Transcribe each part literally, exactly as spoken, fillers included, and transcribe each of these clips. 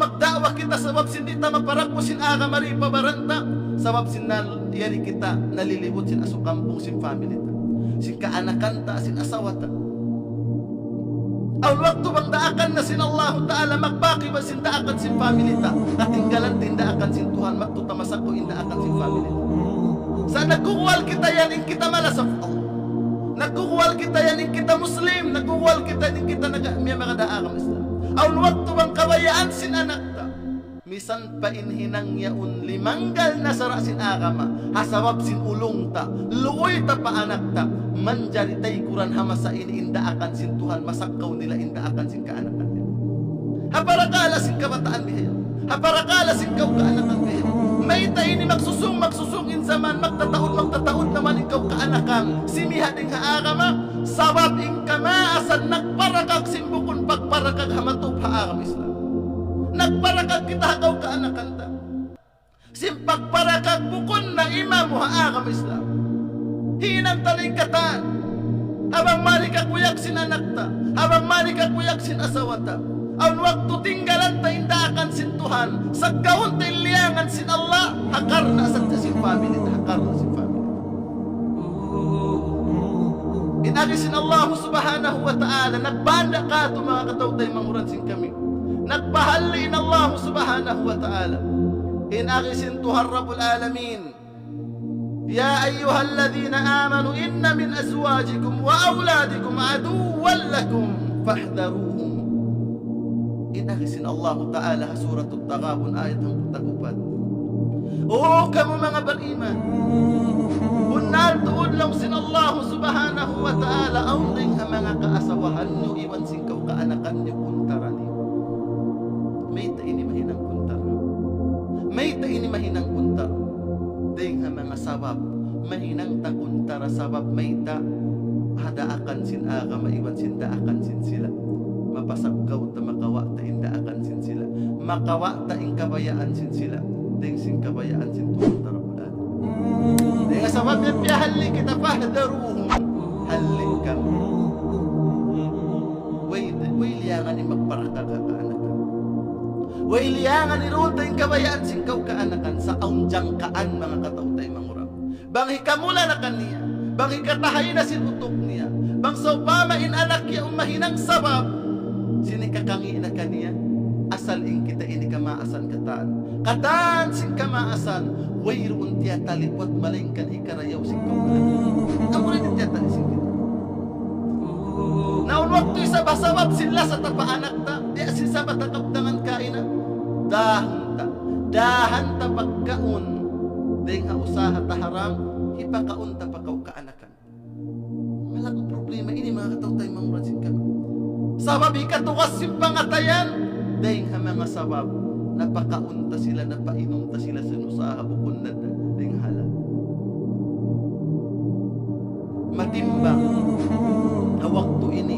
Magda'wa kita sabab sin di' ta maparagbu sin agama di' pa baran ta, sabab sin na, yari kita nalilibut sin asukampung sin family ta, sin kaanakan ta, sin asawa ta. Awn waktu bang daakan na sin Allahu Ta'ala, magbak iban sin daakan sin family ta, katinggalan ta in daakan sin Tuhan, magtuy ta masaggaw in daakan sin family ta. Sa' nagkukuwal kita yan in kita malasap Allah. Nagkukuwal kita yan in kita Muslim, nagkukuwal kita yan in kita naga-, miyamagad ha agama Islam. Awn waktu bang kabayaan sin anak ta, misan pa in hinang yaun limanggal na sara' sin agama, ha sabab sin ulung ta, luuy ta pa anak ta, manjari taykuran ha masa ini in daakan sin Tuhan, masaggaw nila in daakan sin kaanakan nila. Ha parakala' sin kabataan bihaun. Ha parakala' sin kaw kaanakan bihaun. Mayta' ini magsusung, magsusung in jaman, magtataud, magtataud na man in kaw kaanakan. Simiha' dayn ha agama, sabab in kamaasan nagparakag sin bukun pagparakag ha matup ha agama Islam. Nagparakag kita ha kaw kaanakan ta. Sin pagparakag bukun na imamu ha agama Islam. Hinang ta na in katan. Ha bang mari kakuyag sin anak ta. Ha bang mari kakuyag sin asawa ta. Awn waktu tinggalan ta in daakan sin Tuhan. Saggawun ta in liyangan sin Allah. Ha karna' sadja sin family ta. Ha karna' sin family ta. In agi sin Allah subhanahu wa ta'ala, nagbanda' katu' manga kataw-taymanghuran sin kami. Nagpahalli' in Allah subhanahu wa ta'ala. In agi sin Tuhan Rabbul Alamin. يا أيها الذين آمنوا إن من أزواجكم وأولادكم عدوا لكم فاحذروهم. In agi sin Allahu Ta'ala ha Suratul Taghabun ayat hangpu' tag-upat. O kamu manga bariman, bunnal tuud laung sin Allahu Subhanahu wa Ta'ala, awn dayn ha manga kaasawahan niyu iban sin kaw kaanakan niyu kuntara niyu. Mayta' ini mahinang kuntara? Mayta' ini mahinang kuntara? Dayn ha manga sabab, mahinang ta kuntara sabab mayta', ha daakan sin agama iban sin daakan sin sila. Mapasaggaw ta, makawa' ta in daakan sin sila. Makawa' ta in kabayaan sin sila. Dayn sin kabayaan sin Tuhan ta Rabbul Alamin. Dayn ha sabab yan piyahalli' kita, فاحذروهم. Halli' kamu. Way, way liyangan in magparakag ha kaanakan. Way liyangan in duun ta in kabayaan sin kaw kaanakan sa' awn jangkaan manga kataw-taymanghuran. Bang hikamula na kaniya, bang hikatahay na sin utuk niya, bang sawpama in anak yaun mahinang sabab sin hikakangi' na kaniya, asal in kita ini kamaasan katan. Katan sin kamaasan, wayruun tiyatalipuat malaingkan hikarayaw sin kaw kaanakan. Amura in tiyatali sin kita. Na awn waktu isab ha sabab sin lasa ta pa anak ta, di' sin sabab ta kabtangan kaina. Dahun ta. Dahan ta pagkaun. Dayn ha usaha ta haram, hipakaun ta pa kaw kaanakan. Malaggu' problema ini, manga kataw-taymanghuran sin kami. Sabab hikatugas sin pangatayan, dayn ha manga sabab, napakaun ta sila, napainum ta sila sin usaha bukun na da-, dayn halal. Matimbang ha waktu ini,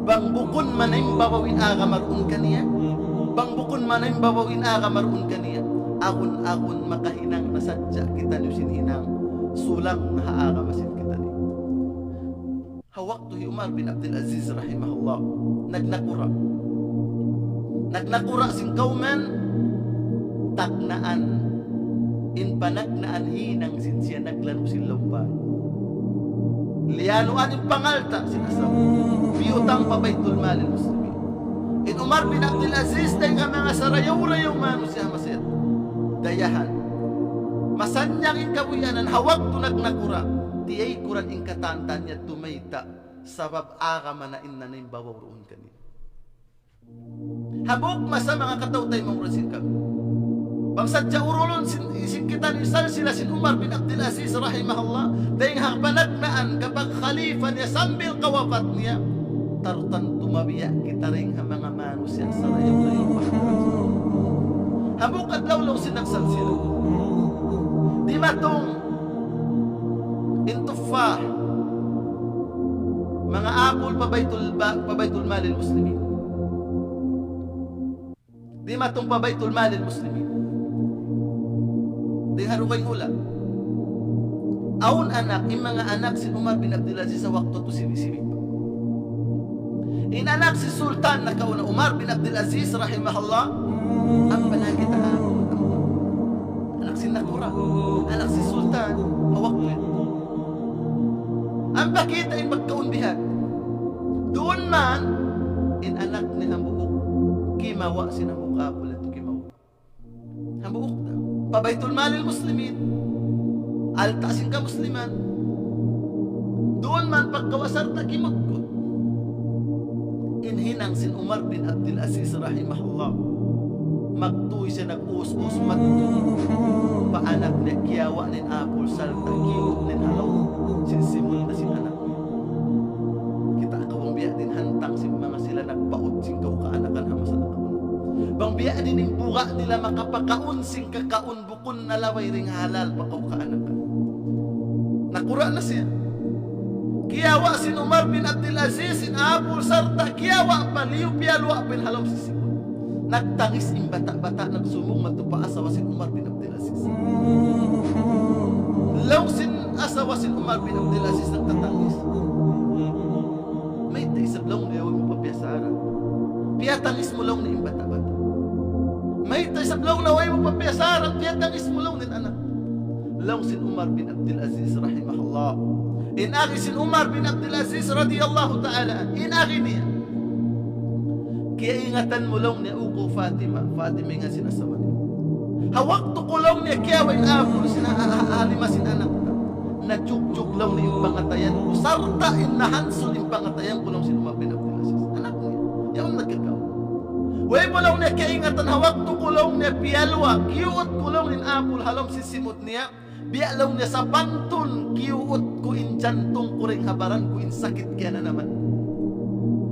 bang bukun manaimbabaw in agama duun kaniya, bang bukun manaimbabaw in agama duun kaniya, agun-agun makahinang na sadja kitaniyu sin hinang, sulang na ha agama sin kitaniyu. Ha waktu hi Umar bin Abdul Aziz rahimahullah, nagnakura'. Nagnakura' sin kawman, tagnaan. In panagnaan hinang sin siya naglanu' sin lawm bāy. Liyanuan in pangalta' sin asawa. Biyutang pa Baytul Malil Muslimin. In Umar bin Abdul Aziz, dayn ha manga sarayaw-rayaw manusiya' masi dayahan. Masannyang in kabuhianan, ha waktu nagnakura', tiyaykuran in katan-katan niya tumayta', sabab agama na in nanaimbabaw duun kaniya. Hambuuk masa, manga kataw-taymanghuran sin kami. Bang sadja urulun sin, sin kita in salsila sin Umar bin Abdul Aziz rahimahullah, dayn ha panagnaan kapag khalifa niya sambil kawapat niya, tartantu mabiya' kita dayn ha manga manusiya' sarayaw-rayaw. Hambuuk adlaw laung sin nagsalsila. Dimatung in tuffah, manga apul pa Baytul ba-, pa Baytul Malil Muslimin. Dimatung pa Baytul Malil Muslimin. Dayn ha dugaing hula'. Awn anak, in manga anak sin Umar bin Abdul Aziz ha waktu yadtu sibi'-sibi' pa. In anak sin Sultan nakauna, Umar bin Abdul Aziz rahimahullah, Ampa na kita amun, anak sin nakura', anak sin sultan, ha waktu yadtu. Ampa kita in magkaun bihan. Duun man, in anak niya hambuuk, kimawa' sin hambuuk apul yadtu kimawa'. Hambuuk da. Pa Baytul Malil Muslimin. Alta' sin kamusliman. Duun man pagkawa' sarta' kimutkut. In hinang sin Umar bin Abdul Aziz rahimahullah. Magtuy siya nag-us-us magtuy. Pa anak niya kiyawa' niya in apul sarta' kiyut niya ha lawm sin simud na sin anak. Kita' kaw bang biya' diin hantang sin manga sila nagpaut sin kaw kaanakan ha masa nakauna. Bang biya' diin in buga' nila makapakaun sin kakaun bukun na laway dayn ha halal pa kaw kaanakan. Nakura' na siya. Kiyawa' sin Umar bin Abdul Aziz in apul sarta' kiyawa' pa liyu piyaluwa' pa in ha lawm sin simud. Nagtangis in bata'-bata' nagsumung madtu pa asawa sin Umar bin Abdul Aziz. Laung sin asawa sin Umar bin Abdul Aziz nagtatangis. Mayta' isab laung niya way mu pa piyasaran. Piyatangis mu laung niya in bata'-bata'. Mayta' isab laung niya way mu pa piyasaran. Piyatangis mu laung niya in anak. Laung sin Umar bin Abdul Aziz rahimahullah. In agi sin Umar bin Abdul Aziz radiyallahu ta'ala anhu. In agi niya. Kiyaingatan mu laung niya aku Fatima, Fatima in ngan sin asawa niya. Ha waktu ku laung niya kiyawa' in apul sin ha-, ha-, ha-, ha lima sin anak ta. Najukjuk laung niya in pangatayan ku, sarta' in nahansul in pangatayan ku laung sin Umar bin Abdul Aziz. Anak niya, yaun nagkakaun. Way mu laung niya kiyaingatan ha waktu ku laung niya piyaluwa', kiyuut ku laung niya in apul ha lawm sin simud niya. Biya' laung niya sapantun kiyuut ku in jantung ku dayn ha baran ku in sakit kiyananaman.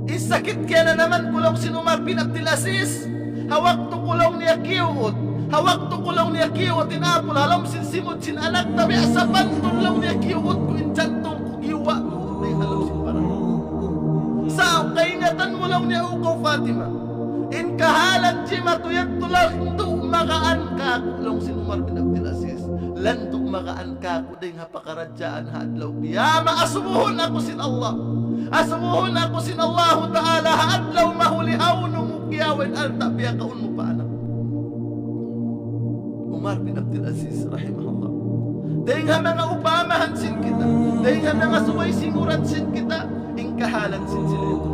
In sakit kiyananaman ku laung sin Umar bin Abdul Aziz. Ha waktu ku laung niya kiyuut. Ha waktu ku laung niya kiyuut in apul ha lawm sin simud sin anak ta biya' sapantun laung niya kiyuut ku in jantung ku kiyuwa' ku dayn ha lawm sin baran. Sa' kaingatan mu laung niya aku Fatima. In kahalan jimatu yadtu landu' magaan kāku' laung sin Umar bin Abdul Aziz. Landu' magaan kāku' dayn ha pakaradjaan ha adlaw qiyamah. Asubuhun aku sin Allah. Asubuhun aku sin Allahu Ta'ala ha adlaw mahuli hawnu mu kiyawa' in alta' piyakaun mu pa anak. Umar bin Abdul Aziz rahimahullah. Dayn ha manga upamahan sin kita. Dayn ha manga subay singuran sin kita. In kahalan sin sila yadtu.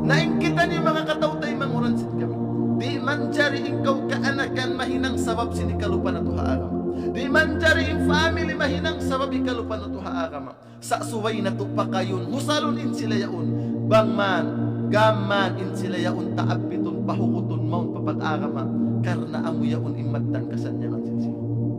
Na in kitaniyu manga kataw-taymanghuran sin kami. Di' manjari in kaw kaanakan mahinang sabab sin hikalupa natu' ha agama. Di' manjari in family mahinang sabab hikalupa natu' ha agama. Sa' subay natu' pakayun, husalun in sila yaun. Bang man, gam man in sila yaun, taabbitun, pahugutun, mawn pa pag-agama. Karna' amu yaun in mattan kasannyangan sin sila.